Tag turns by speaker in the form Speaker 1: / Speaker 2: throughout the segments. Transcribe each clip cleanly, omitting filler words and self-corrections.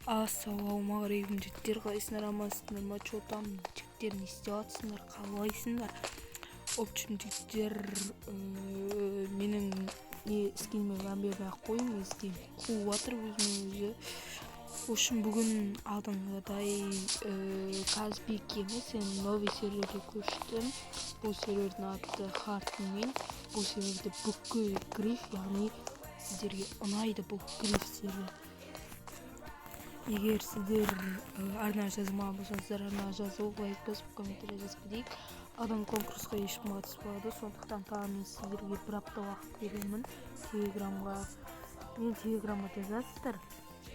Speaker 1: Ассалаумағалейкум, жігіттер! Қалайсыңдар? Амансыңдар ма? Че там, жігіттер, не істеп жатсыңдар? Қалайсыңдар? В общем, жігіттер, менің не скиніме мән бермей ақ қойың, мен скин қуып жатыр өзімен өзі. В общем, бүгін алдыңғыдай Казбек емес, енді новый серверге көштім. Бұл сервердің аты Хардмен. Бұл серверде бүкіл гриф, яғни сіздерге ұнайды бұл гриф сервер. Егер сіздер арнаға жазылмаған болсаңыздар, арнаға жазылып, лайк басып, комментарий жазып кетейік. Алдан конкурсқа ешкім қатыспады, сондықтан тағы мен сіздерге бір апта уақыт беремін. Телеграмға, мен телеграмға жазасыздар,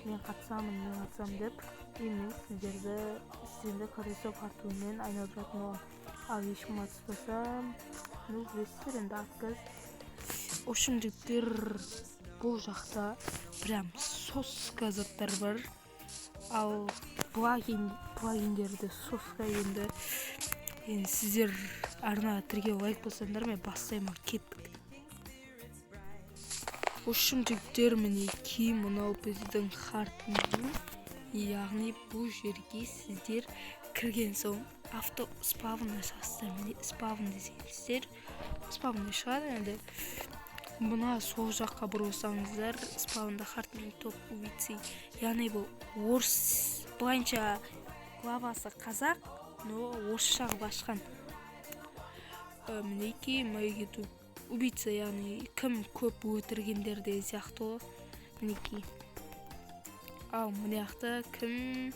Speaker 1: мен қатысамын, мен қатысамын деп, и мен сіздерді колесо фортунамен айналдыратын боламын. Ал ешкім қатыспаса, ну, білесіздер енді, отказ. В общем, жігіттер, бұл жақта прям соска заттар бар. Ал плагиндерді соска. Енді сіздер арнаға тіркеліп, лайк бассаңдар, мен бастаймын. Кеттік. В общем, жігіттер, мінекей, мынау біздің Хардмен, яғни бұл жерге сіздер кірген соң авто спавн ашасыздар. Міне, спавн десеңіздер, спавн шығады. Енді мына сол жаққа бұрылсаңыздар, спавнда Хардмен топ убийцы, яғни бұл орыс, былайынша главасы қазақ, но орысша қылып ашқан. Мінекей, мои убийца, яғни кім көп өлтіргендер деген сияқты ғой, мінекей. Ал мына жақта кім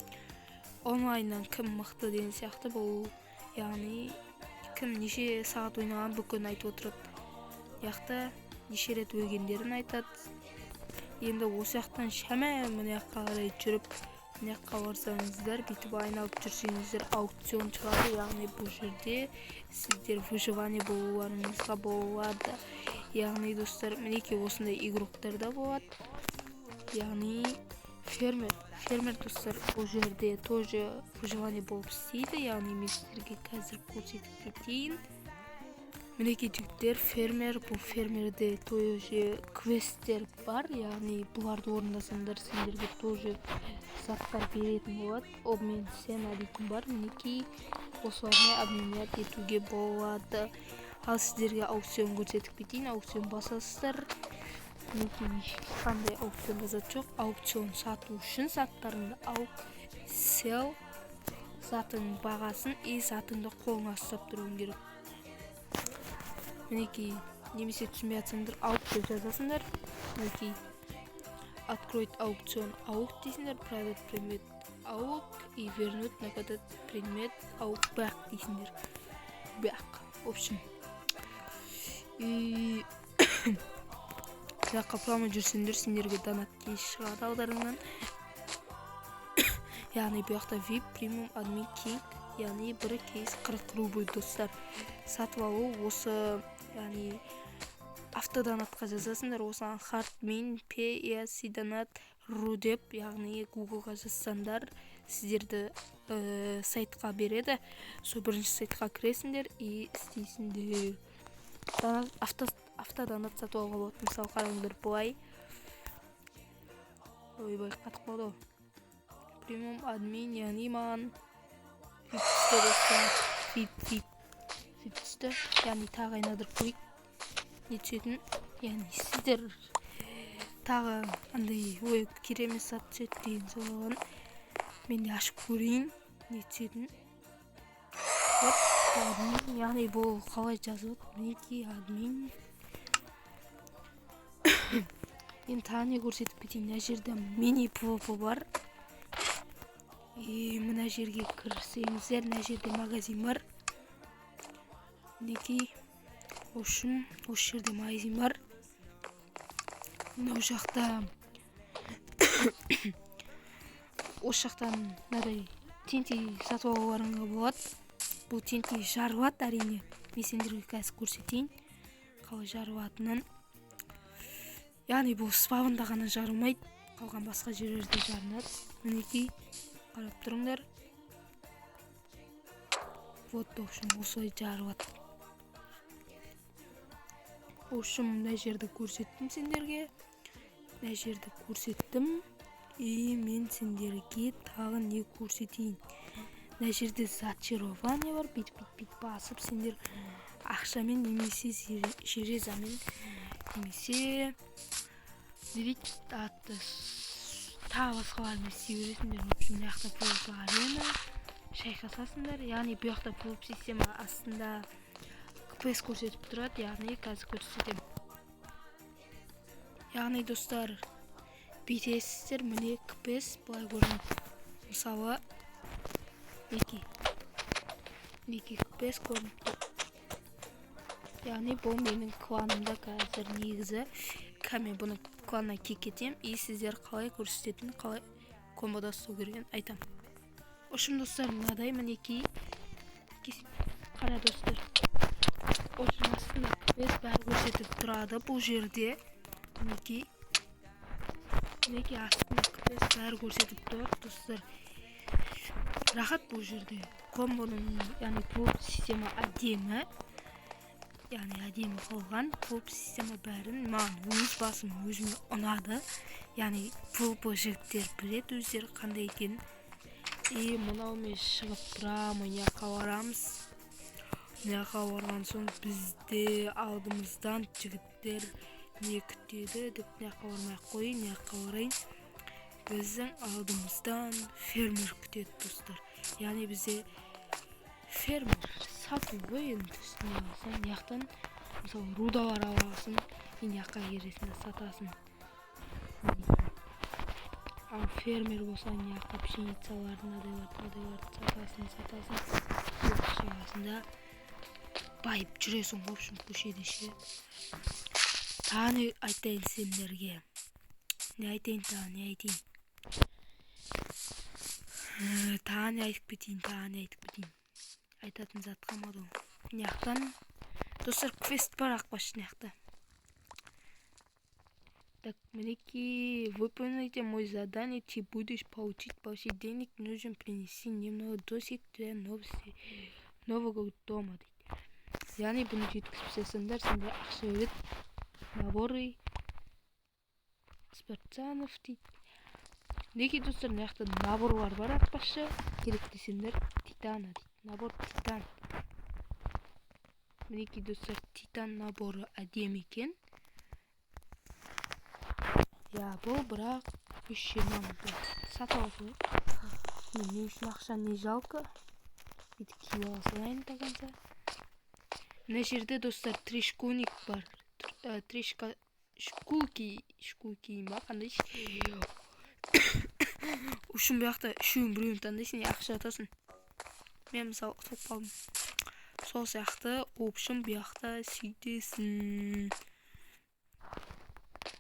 Speaker 1: онлайннан кім мықты деген сияқты бұл, яғни кім неше сағат ойнаған, бүкілін айтып отырады. Мына жақта неше рет өлгендерін айтады. Енді осы жақтан шама мына жаққа қарай жүріп, мына жаққа барсаңыздар, бүйтіп айналып жүрсеңіздер, аукцион шығады, яғни бұл жерде сіздер выживание болуларыңызға болады. Яғни, достар, мінекей, осындай игроктар да болады, яғни фермер. Фермер, достар, бұл жерде тоже выживание болып істейді. Яғни мен сіздерге қазір көрсетіп кетейін. Мінекей, жігіттер, фермер. Бұл фермерде тоже квесттер бар, яғни бұларды орындасаңдар, сендерге тоже заттар беретін болады. Обмен сена дейтін бар, мінекей, осылармен обменять етуге болады. Ал сіздерге аукцион көрсетіп кетейін. Аукцион басасыздар, мінекей, ешқандай аукционда зат жоқ. Аукцион сату үшін заттарыңды аук sell, затың бағасын и затыңды қолыңа ұстап тұруың керек, мінекей. Немесе түсінбей жатсаңдар, аук деп жазасыңдар, мінекей, откроет аукцион аук дейсіңдер, продать предмет аук и вернуть на предмет аук back дейсіңдер, back. В общем, и жаққа промо жүрсеңдер, сендерге донат кейс шығады алдарыңнан. Яғни бұл жақта VIP, премиум, админ, кинг, яғни бір кейс 40 рубль, достар, сатып алу. Осы, яғни автодонатқа жазасыңдар осыған, Хардмин п донат ру деп, яғни Гуглға жазсаңдар, сіздерді сайтқа береді. Сол бірінші сайтқа кіресіңдер и істейсіңдер. Донат, автодонат сатып алуға болады. Мысалы, қараңдар, былай, ойбай, қатып қалды ғой. Премиум, админ, яғни маған вип түсті, достар, вип, вип, вип түсті. Яғни тағы айналдырып көрейік не түсетінін. Яғни сіздер тағы андай, ой, керемет зат түседі деген соған мен де ашып көрейін не түсетінін. Вот, админ, яғни бұл қалай жазылады? Мінекей, админ. Енді тағы не көрсетіп кетейін? Мына жерде мини пвп бар. И мына жерге кірсеңіздер, мына жерде магазин бар, мінекей. В общем, осы жерде магазин бар. Мынау жақта, осы жақтан мынадай TNT сатып алуларыңа болады. Бұл TNT жарылады, әрине. Мен сендерге қазір көрсетейін қалай жарылатынын. Яғни бұл спавнда ғана жарылмайды, қалған басқа жерлерде жарылады. Мінекей, қарап тұрыңдар. Вот, в общем, осылай жарылады. В общем, мына жерді көрсеттім сендерге, мына жерді көрсеттім. И мен сендерге тағы не көрсетейін? Мына жерде зачарование бар. Бүйтіп, бүйтіп, бүйтіп басып, сендер ақшамен немесе железомен немесе, не дейді аты, тағы басқалармен істей бересіңдер. В общем, мына жақта PvP арена, шайқасасыңдар. Яғни бұл жақта PvP система, астында КПС көрсетіп тұрады. Яғни қазір көрсетемін. Яғни, достар, бүйтесіздер, міне, КПС былай көрінеді. Мысалы, мінекей, мінекей, КПС көрініп тұр. Яғни бұл менің кланымда қазір. Негізі мен бұны кланнан киіп кетемін и сіздер қалай көрсететінін, қалай комбода ұстау керегін айтамын. В общем, достар, мынадай, мінекей, қара, достар. В общем, астында КПС бәрі көрсетіп тұрады бұл жерде. Мінекей, мінекей, астында КПС бәрі көрсетіп тұрады, достар. Рахат бұл жерде комбоның, яғни PvP система әдемі, яғни әдемі қылған PvP система бәрін. Маған, өз басым, өзіме ұнады. Яғни PvP жігіттер біледі өздері қандай екенін. И мынаумен шығып прямо мына жаққа барамыз. Мына жаққа барған соң, бізде алдымыздан, жігіттер, не күтеді деп, мына жаққа бармай ақ қояйын, мына жаққа барайын. Біздің алдымыздан фермер күтеді, достар. Яғни бізде фермер сату ғой енді. Үстіне алсаң, мына жақтан, мысалы, рудалар аласың и мына жаққа келесің да сатасың. Ал фермер болсаң, мына жақта пшеницаларды, мынадайларды, мынадайларды сатасың, сатасың и ақша аласың да, байып жүресің ғой, в общем, көшеде ше. Тағы не айтайын сендерге? Не айтайын, тағы не айтайын? Тағы не айтып кетейін, тағы не айтып кетейін? Айтатын зат қалмады ғой. Мына жақтан, достар, квест бар, ақбаш, мына жақта. Так, мінекей: «Выполните мой задание, ты будешь получить больше денег. Нужно принести немного досок для нового дома», — дейді. Яғни бұны жеткізіп тастасаңдар, сендер ақша береді. «Наборы спартанов», — дейді. Мінекей, достар, мына жақта наборлар бар, ақбашы, керек десеңдер. Титана дейді, набор титан. Мінекей, достар, титан наборы әдемі екен, иә. Бұл бірақ 320 мың. Сатып алса ғой, мен үшін ақша не жалко. Бүйтіп киіп ала салайын до конца. Мына жерде, достар, трешкуник бар. Трешка шкулки, шкулки ма, қандай? В общем, бұл жақта үшеуін, біреуін таңдайсың и ақша ұтасың. Мен, мысалы, ұтылып қалдым сол сияқты. В общем, бұл жақта сөйтесің.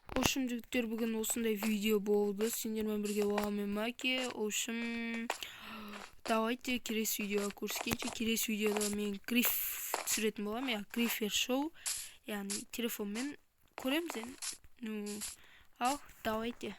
Speaker 1: В общем, жігіттер, бүгін осындай видео болды. Сендермен бірге болған мен, Мәке. В общем, давайте, келесі видеоға көріскенше. Келесі видеода мен гриф түсіретін боламын, иә, грифер шоу, яғни телефонмен көреміз енді. Ну ал, давайте.